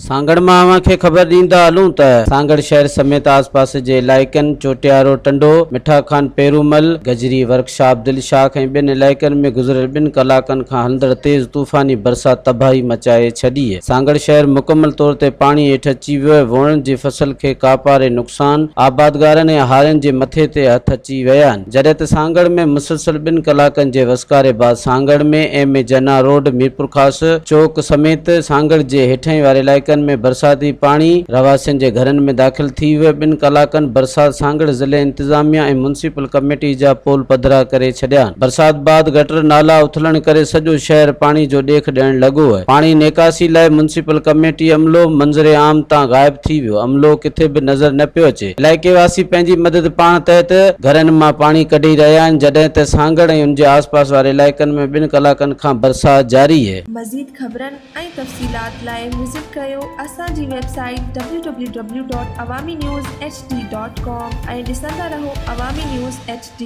سانگهڙ مان اوهان کي خبر ڏيندا هلون ته سانگهڙ شهر سميت آس پاس جي علائقن چوٽيارو ٽنڊو، مٺا خان پيرومل، گجري ورڪشاپ دل شاخ ۽ ٻين علائقن ۾ گذريل ٻن ڪلاڪن کان هلندڙ تيز طوفاني برسات تباهي مچائي ڇڏي. سانگهڙ شهر مڪمل طور تي پاڻي هيٺ اچي ويو ۽ ووڻن جي فصل کي ڪاپاري نقصان، آبادگارن ۽ هارين جي مٿي تي هٿ اچي ويا آهن. جڏهن ته سانگهڙ ۾ مسلسل ٻن ڪلاڪن جي وسڪاري بعد Sanghar ۾ M A Jinnah road, Mirpurkhas چوڪ سميت سانگهڙ جي هيٺئين واري علائقن ۾ برساتي پاڻي رهواسين جي گهرن ۾ داخل ٿي ويو، ٻن ڪلاڪن برسات سانگهڙ ضلعي انتظاميا ۽ ميونسپل ڪميٽي جا پول پڌرا ڪري ڇڏيا. برسات بعد گٽر نالا اٿلڻ ڪري سڄو شهر پاڻي جو ڏيک ڏيڻ لڳو، پاڻي نيڪاسي لاء ميونسپل ڪميٽي عملو منظر عام تان غائب ٿي ويو، عملو ڪٿي به نظر نه پيو اچي. علائقي واسي پنهنجي مدد پاڻ تحت گهرن مان پاڻي ڪڍي رهيا آهن، جڏهن ته سانگهڙ ۽ ان جي آس پاس واري علائقن ۾ ٻن ڪلاڪن کان برسات جاري اهي. مزيد خبرن ۽ تفصيلات لاء وزٽ ڪريو اسان جي website W W W dot Awami news H D dot com ۽ ڏسندا رهو عوامي نيوز ايڇ ڊي.